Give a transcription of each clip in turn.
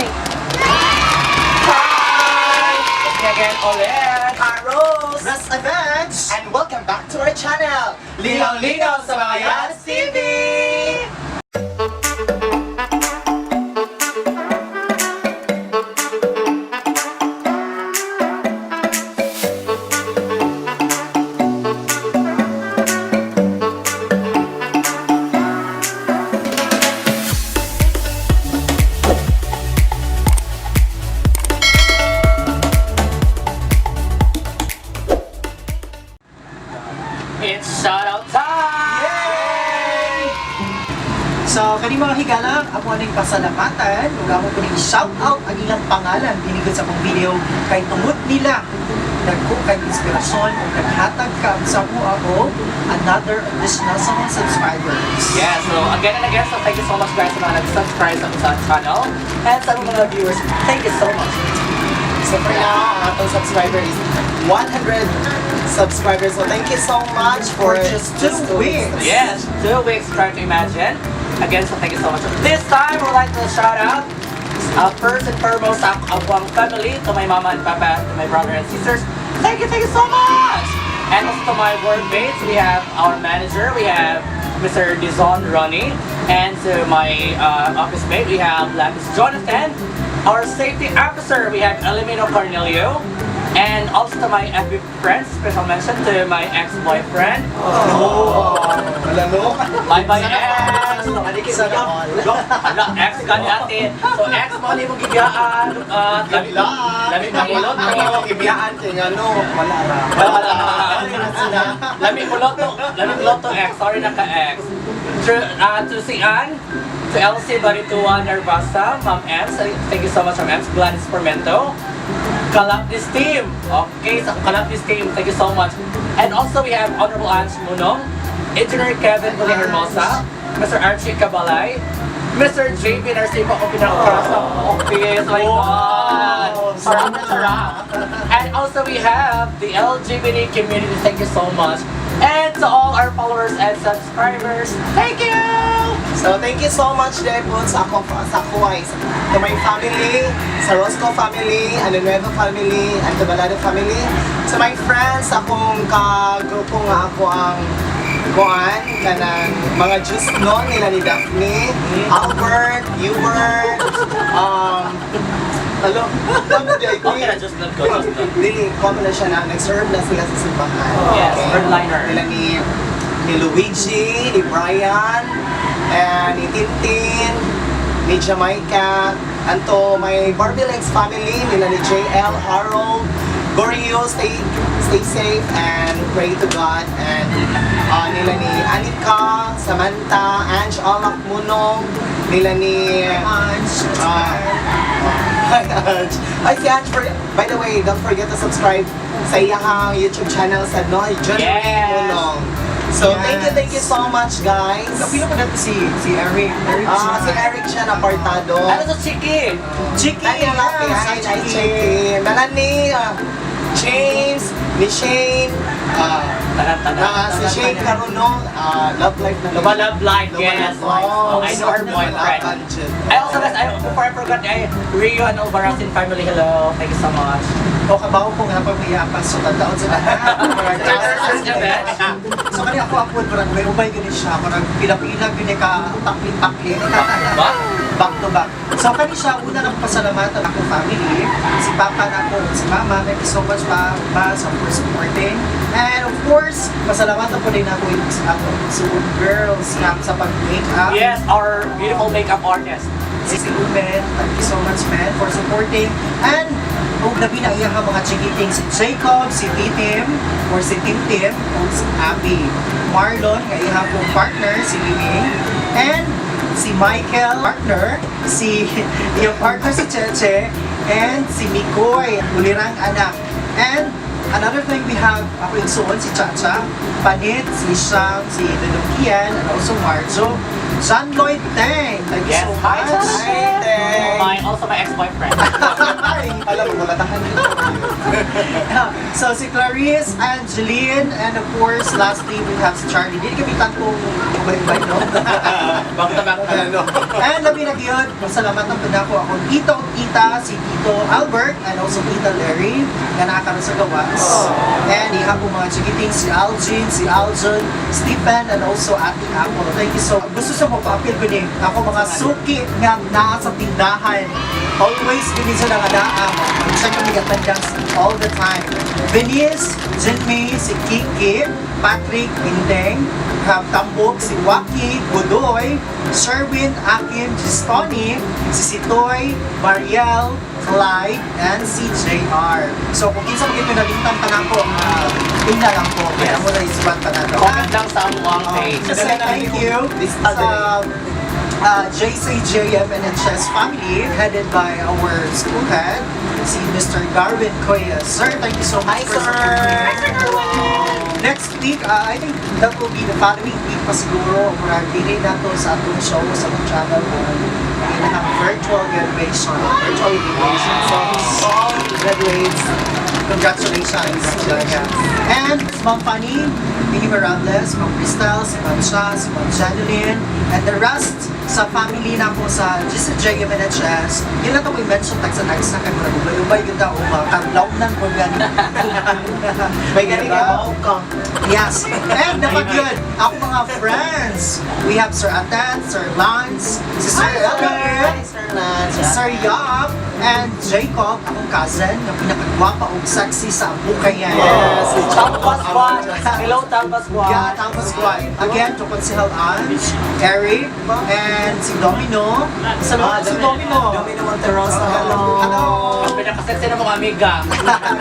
Ready. Hi! It's me again ulit. Rose! Ras Avenge! And welcome back to our channel, Linaw-Linaw sa Mga Yas TV! It's shoutout time! Yay! So, kani mga higala, ako aning pasalamatan ug ako po ning shout out ang ilang pangalan dinigod sa akong video kay tungod nila nagko kay inspirasyon ug naghatag ka sa ako ako another additional sa mga subscribers. Yeah, so again and again, so thank you so much, guys, sa mga nag-subscribe sa channel. And sa mga viewers, thank you so much. So for now, ang atong subscriber is 100 subscribers. So thank you so much for For just 2 weeks. Yes, 2 weeks, trying to imagine. Again, so thank you so much. This time, we'd like to shout out first and foremost sa akong family, to my mama and papa, to my brother and sisters. Thank you so much! And also to my workmates, we have our manager, we have Mr. Dizon Ronnie, and to my office mate, we have Lapis Jonathan. Our safety officer, we have Elimino Cornelio. And also to my FB friends, special mention to my ex-boyfriend. Malano? Bye bye, ex! Sana all. Ala, ex ka natin. So ex mo ni mong gibiyaan. Lami lami mulot Ang ibiyaan kay nga no, wala ra. Wala. Lami mulot to. Lami mulot to, ex. Sorry na ka, ex. To si Ann, to Elsie Baritua Nervasa, Ma'am Ems, thank you so much, Ma'am Ems. Gladys Formento. Kalapnis team. Okay, so Kalapnis team, thank you so much. And also we have Honorable Ange Munong, Engineer Kevin Hermosa, Mr. Archie Cabalay, Mr. JB Narciso ko pinaka sa office. My God! Sarap na sarap. And also we have the LGBT community. Thank you so much. And to all our followers and subscribers, thank you! So thank you so much din po sa ako ay to my family, sa Rosco family, and the Nuevo family, and the Balado family. To my friends, akong kagrupo nga ako ang kuan kanang mga Diyos no nila ni Daphne, Albert, Hubert, alo, tama di ay Okay na, just not go, just not. Dili, common na siya na nag-serve na sila sa simbahan. Yes, hardliner. Nila ni Luigi, ni Brian, and ni Tintin, ni Jamaica, and to my Barbie Legs family, nila ni JL, Harold, Gorio, stay safe and pray to God. And nila ni Anika, Samantha, Ange Alak Munong, nila ni Ange, Hi, Ange. Ay, si Ange, by the way, don't forget to subscribe sa iyahang YouTube channel sa no, John Ray Munong. So, thank you so much, guys. Kapila pa natin si Eric. Eric Ah, Chan. si Eric Chan Apartado. Ano sa Chiki? Chiki, Ay, yes, ay, ay, Chiki. Melanie, James, ni Shane, Tanan-tanan. na si Shane Caruno, love life na. Luba love life, Luba yes. love life. Oh, I know her boyfriend. I also, guys, before I forgot, I, Rio and Alvarazin family, hello. Thank you so much. O kabaw ko nga pag so tataon sa lahat. So kani ako upload parang may ubay gani siya, parang pila-pila gani ka takli-takli. Ba? Back to back. So kani siya una nang pasalamatan akong family, si Papa na ako, si Mama. Thank you so much pa, pa so for supporting. And of course, pasalamatan po din ako yung ako suod girls nga sa pag-makeup. Yes, our beautiful makeup artist. Si Ruben, thank you so much, man, for supporting. And ug labi na iya ka mga chikiting si Jacob, si Titim, or si Timtim, o si Abby. Marlon, nga iya pong partner, si Miming. And si Michael, partner, si iyang partner si Cheche, and si Mikoy, ulirang anak. And another thing we have, ako yung suon, si Chacha, Panit, si Sham, si Dudong Kian, and also Marjo. John Lloyd Tang, thank you Yes, so hi, much. Jonathan. Hi, Teng. My, also my ex-boyfriend. Alam mo, malatahan dito. So si Clarice, Angeline, and of course, lastly, we have si Charlie. Dili kami tantong ubay-ubay, no? Bakta bakta. Ano? And labi na gyud, pasalamatan pud ako akong tito ug tita, si Tito Albert and also Tita Larry nga naa karon sa gawas. And iha po mga chikiting si Algin, si Aljon, Stephen and also Ate Apple. Thank you so. Gusto sa mo pa-appeal ko ni ako mga suki nga naa sa tindahan. Always gini sila nga naa. Check kami attendance all the time. Venice, Jinmei, si Kiki, Patrick, Binteng, have Tambok, si Waki, Godoy, Sherwin, Akim, Gistoni, si Sitoy, Mariel, Clyde, and si JR. So kung kinsa mo gito nalintang tanan ko, tingnan lang po. Kaya mo na ispat tanan ko. Comment lang sa among page. Just say thank you sa JCJM and NHS family headed by our school head, si Mr. Darwin Koya. Sir, thank you so much Hi, for sir! supporting. Next week, I think that will be the following week pa siguro. Murag dili na to sa atong show, sa atong channel on inahang virtual graduation. Virtual graduation. So, all graduates, Congratulations. Congratulations. And Ma'am Fanny, Minnie Morales, Ma'am Cristel, si Ma'am Sha, si Ma'am Janeline, and the rest sa family na po sa GCJMNHS. Yun lang ito may mention tagsa-tagsa kay murag ubay-ubay yun daw kadlawnan po gani. May gani Diba? ka ba ka? Yes. And dapat yun, ako mga friends. We have Sir Atan, Sir Lance, si Sir Elmer, Hi, Sir Lance. Sir Yap, and Jacob, akong cousin, na pinakagwapa og sexy sa Bukayan. Yes. Tampa Squad. Hello, Tampa Squad. Yeah, Tampa Squad. Again, to Konsehal Ange, Eric, and si Domino. Salamat si Domino. Domino Monterosa. Hello. Hello. Ang pinaka-sexy na mga amiga.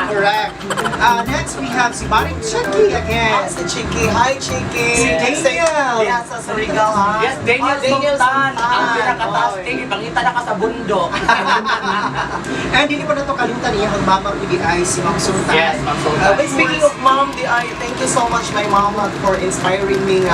Correct. Next, we have si Maring Chucky again. Ah, si Chiki. Hi, Chiki. Si Daniel. Yes, sa Surigao, ha? Yes, Daniel, Ah, Daniel Sultan. Ang pinakataas. Oy. Tingin, pangita na ka sa bundo. And hindi pa na ito kalimutan niya ang mama ko di ay si Ma'am Sultan. Yes, Ma'am Sultan. Wait, speaking of mom, di ay, thank you so much my mama for inspiring me nga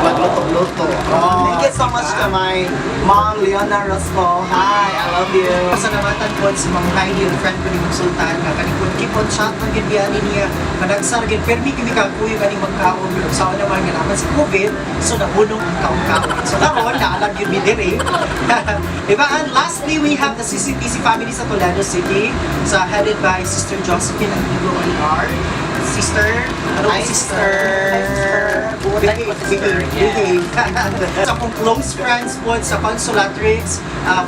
magluto-luto. Oh, Thank you so much to my mom, Leona Rosco. Hi, I love you. Pasalamatan po si Ma'am Heidi, ang friend ko ni Ma'am Sultan, nga kaning kun keep on chat man gid biya niya. Managsar gid permi kami kakuyo kaning magkaon pero sa naman nga naman si COVID, so nahunong ang kaon-kaon. So karon naalag yun mi diri. Diba? And lastly, we have the CCTC family sa Toledo City, sa headed by Sister Josephine Antigo OR. Sister, hello. Hi, sister. Hi, sister. Buotan ko, sister. Behave, behave. Sa akong close friends po sa Consulatrix,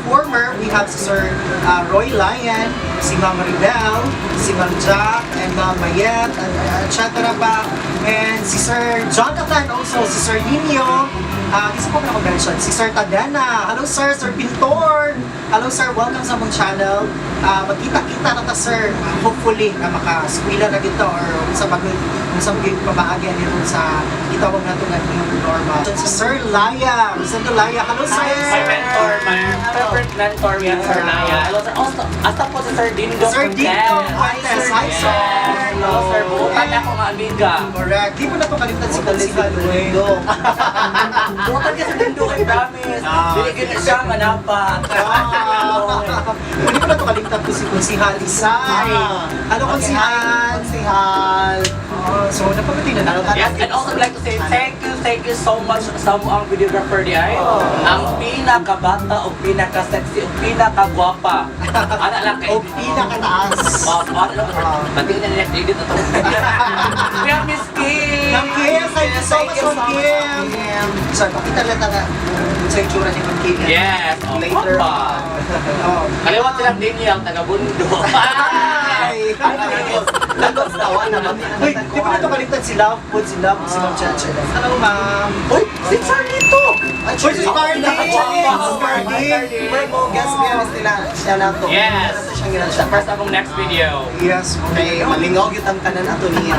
former, we have si Sir Roy Lyon, si Ma'am Ribel, si Ma'am Jack, and Ma'am Mayet, and et cetera pa. And si Sir Jonathan also, si Sir Nino, isa pa ko mention, si Sir Tadena. Hello sir, Sir Pintor. Hello sir, welcome sa among channel. Magkita-kita na ta sir. Hopefully na makaskwela na gito or sa bagay sa maging pamaagi nito sa gitawag nato nga new normal. So, si Sir Laya, Rosendo Laya. Hello sir. My mentor, my favorite mentor, we have Sir Laya. Hello, sir. Also, asta po si Sir Dindo Sir Dindo Cortez. Fuentes. Hi sir. Yes. Hello, sir. Buotan ako nga amiga. Correct. Di mo na to kalimutan si Buotan si Konsihal Dindo. Buotan ka sa Dindo kay promise. Ah. Dili gyud na siya manapat. Hindi ko na to kalimutan ko si Konsihal Isay. Hello, Okay, Konsihal. hi, Konsihal. Oh, so, napamati na natin. Yes, and also I'd like to say thank you so much sa mo ang videographer di ay. Ang pinakabata o pinaka-sexy o pinakagwapa. Ana lang kay O pinakataas. Wow, ano lang. Pati na nila edit na to. We have Miss Kim. Ma'am Kim, thank you so Thank much, you so Ma'am much, Kim. Ma'am Kim. Sorry, pakita lang na sa itsura ni Ma'am Kim. Yes, oh, Later guwapa. Oh. Kaliwat silang Daniel, taga-bundo. Ay, Lagos tawa naman. Uy, di ba na ito kalimutan si Love po, si Love, si Ma'am Cheche. Hello, Ma'am. Uy, si Charlie to! Uy, si Carly! Si Carly! May mo guest niya nila siya na to. Yes. Ano siya gina Sa siya. first among next video. Yes, Okay, malingaw gyud ang tanan ato niya.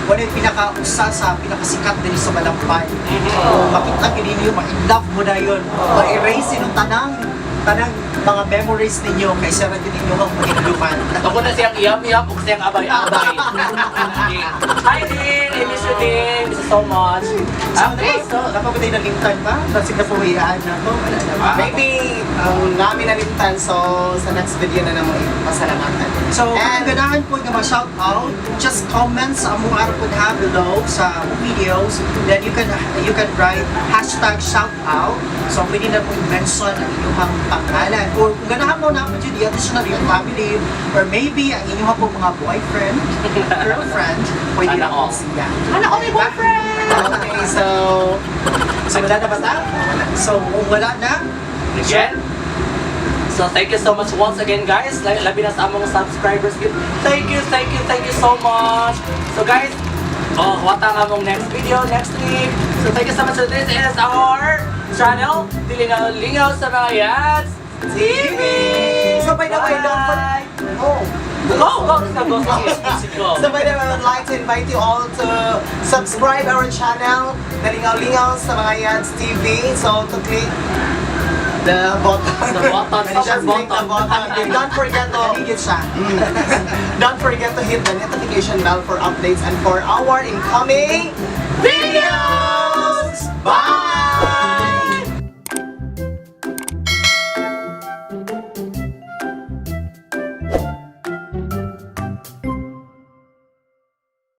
Wala yung pinakausa sa pinakasikat din sa Malampay. So, makita gyud ninyo, ma-in love mo na yun. Ma-erase yun ang tanang Tanang mga memories ninyo kay siya ra gyud inyo ang pahinluman. Ako na siyang iyam-iyam ug siyang abay-abay. Hi, Ding! I miss you, Ding! Miss you so much. So, Okay, so, napapatay na limtan ba? Kasi napuwian na to. Wala na ba? Maybe kung namin nalimtan, so sa next video na namo pasalamatan. So, kung And ganahan po nga ma-shout out, just comment sa among araw po ha below sa among videos. Then you can write #shoutout. So, pwede na po i-mention ang inyong pangalan. Or kung ganahan mo na po dyan, i-additional yung family or maybe ang inyong po mga boyfriend, girlfriend, pwede Sana na po all. siya. Ano ko may boyfriend? Okay, so So, wala na ba ta? So, kung wala na, Again? So thank you so much once again, guys. Labi na sa among subscribers. Thank you, thank you, thank you so much. So guys, oh, wata nga among next video next week. So thank you so much. So this is our channel, Dilingaw Lingaw sa mga Yads TV! So by the way, don't forget Bye! Oh. Go, go, go, go, sige, go. So by the way, I would like to invite you all to subscribe our channel, Nalingaw-Lingaw sa mga Yads TV. So to click the button. The button, Just click the button. And don't forget to kaligid siya. Don't forget to hit the notification bell for updates and for our incoming videos. Bye!